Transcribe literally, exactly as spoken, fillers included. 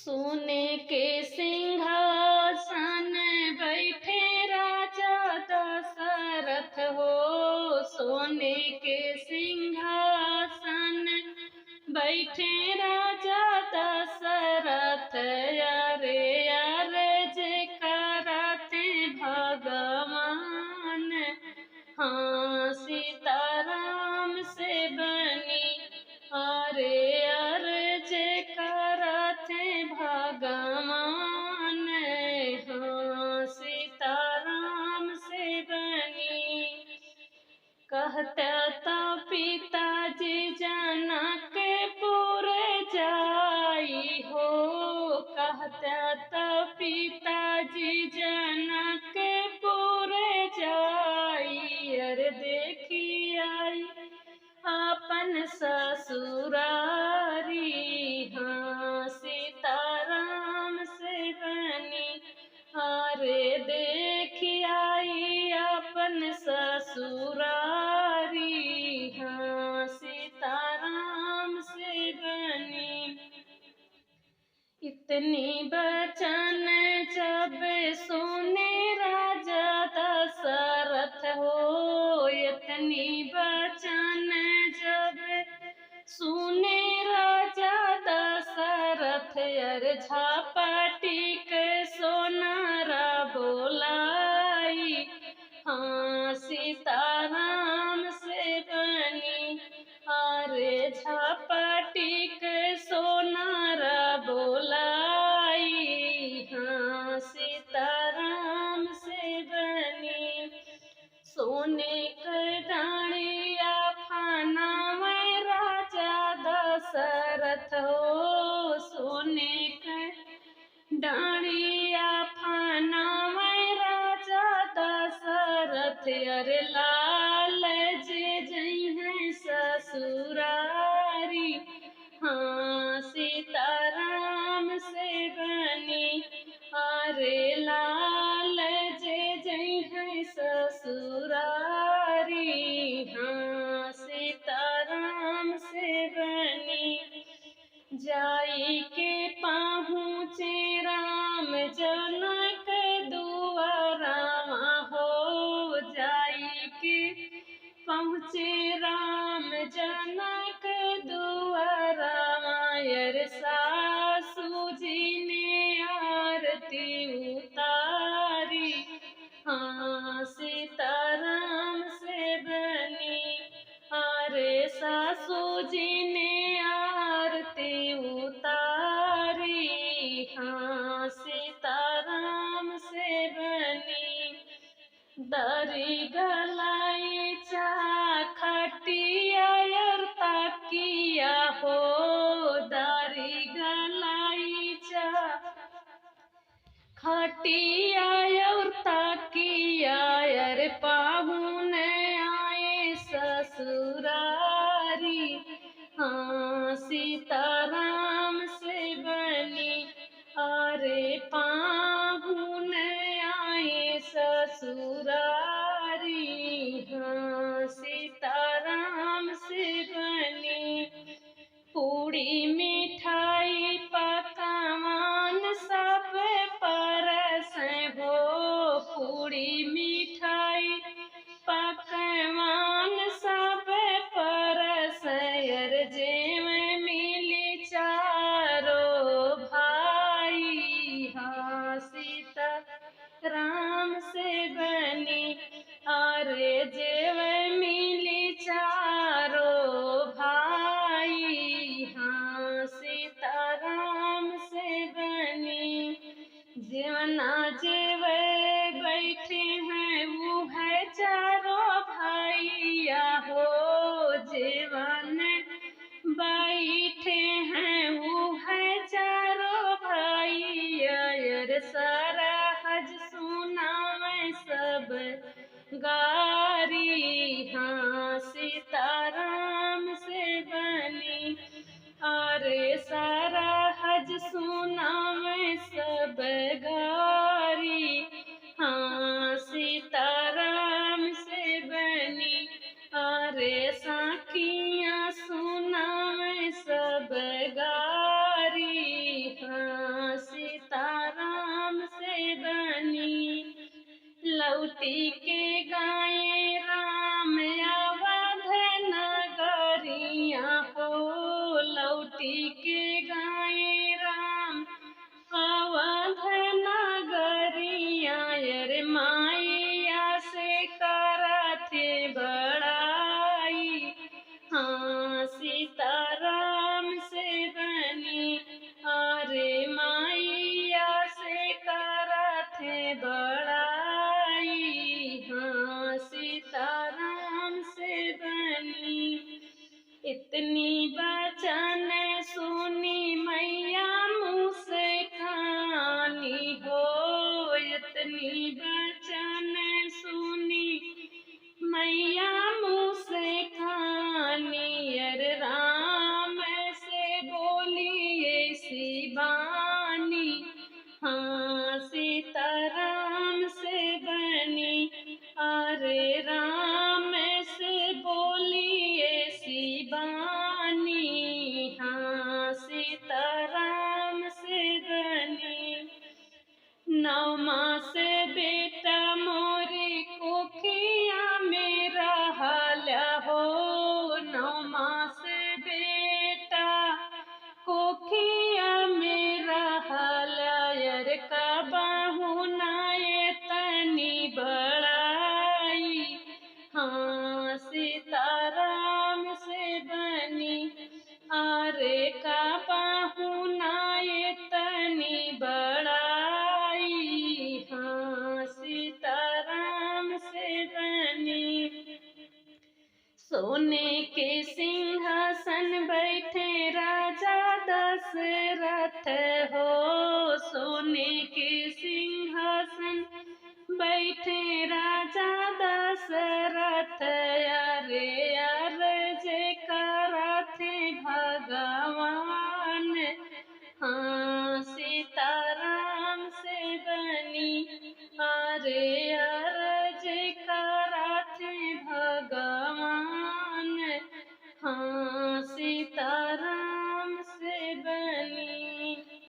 सोने के सिंहासन बैठे राजा दशरथ हो, सोने के सिंहासन बैठे राजा दशरथ। अरे अर्ज करत भगवान, हाँ सीताराम से बनी। अरे अर्ज करत भगवान, हाँ सीताराम से बनी। कहत त पिताजी जनकपुर जाई हो, कहत त पिताजी जनकपुर जाई। अरे देखी आई आपन ससुरारी, हाँ सीताराम से बनी। अरे देखी आई आपन ससुरारी, हाँ सीताराम से बनी। इतनी बचन जब सुने राजा दशरथ हो, इतनी बचन जब सुने राजा दशरथ। अरे झापटी के सोनारा बोलाई, हाँ सीताराम से बनी। अरे झापटी के सोनारा बोलाई, हाँ सीताराम से बनी। सोने के डाँड़िया फानावै राजा दशरथ हो, सोने के डाँड़िया फानावै राजा दशरथ। अरे लाल जे जइहैं ससुरारी, हाँ सीताराम से बनी। अरे लाल जे जइहैं ससुरारी, हाँ सीताराम से बनी। जाई के पहुँचे राम जनक दुआरावा हो, जाई के पहुँचे राम जनक दुआरावा। अरे सासू जी ने आरती उतारी, हाँ सीताराम से बनी। अरे सासू जी ने आरती उतारी, हाँ सीताराम से बनी। दरी गलाइचा खटिया और तकिया हो, दरी गलाइचा खटिया और तकिया। अरे पाहुन आए ससुरारी, हाँ सीताराम से बनी। अरे पाहुन आए ससुरारी, हाँ सीताराम से बनी। पूड़ी मिठाई पकवान सब परसैं हो, पूड़ी मिठाई पकवान सब परसैं। अरे जेवैं मिली चारो भाई, हाँ सीता राम से बनी। अरे जेवैं मिली चारो भाई, हाँ सीताराम से बनी। जेवना जेवै बैठे हैं ऊ है चारो भाइया हो, जेवन बैठे हैं ऊ है चारो भाइया। अरे सरहज सुनावै सब गारी, हाँ सीताराम से बनी। अरे सरहज सुनावै सब गारी, हाँ सीताराम से बनी। अरे साखिया सुनावै सब गारी, हाँ लौटी के गाए राम अवध नगरिया हो, लौटी के गाए राम अवध नगरिया। अरे मैया से करथे बड़ाई, हाँ सीताराम से बनी। अरे मैया से करथे बड़ाई, हाँ सीताराम से बनी। इतनी बचन सुनी मैया मुस्कानी हो, इतनी बचन सुनी मैया मुस्कानी। अरे राम से बोली ऐसी बानी, हाँ सीताराम से बनी। अरे राम से बोली ऐसी बानी, हाँ सीताराम से बनी। नौ मास बेटा मोरी कोखिया में रहला हो, नौ मास बेटा कोखिया में रहला। अरे कबहू ना एतनी बड़ाई, हाँ सीताराम से बनी। अरे कबहू ना एतनी बड़ाई, हाँ सीताराम से बनी। सोने के सिंहासन बैठे राजा दशरथ हो, सोने के सिंहासन बैठे राजा दशरथ। अरे अरज करथे भगवान, हाँ